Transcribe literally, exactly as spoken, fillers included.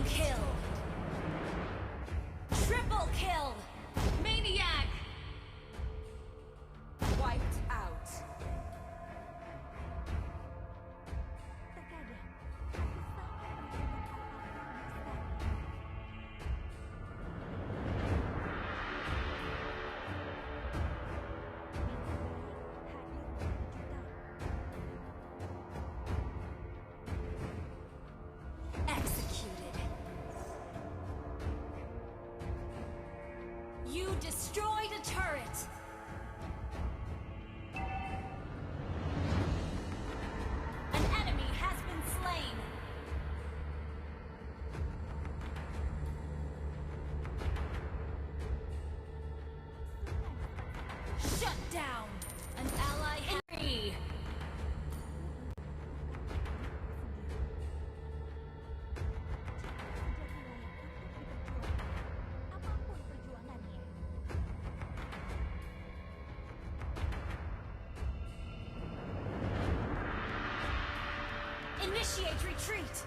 Kill. Triple kill. Maniac. Wiped out. Terkadang, aku sangat merindukan hal-hal yang biasa. Minggu baik hadir dengan kejutan. Executed. You destroyed a turret! An enemy has been slain! Shut down! An ally has... Initiate retreat!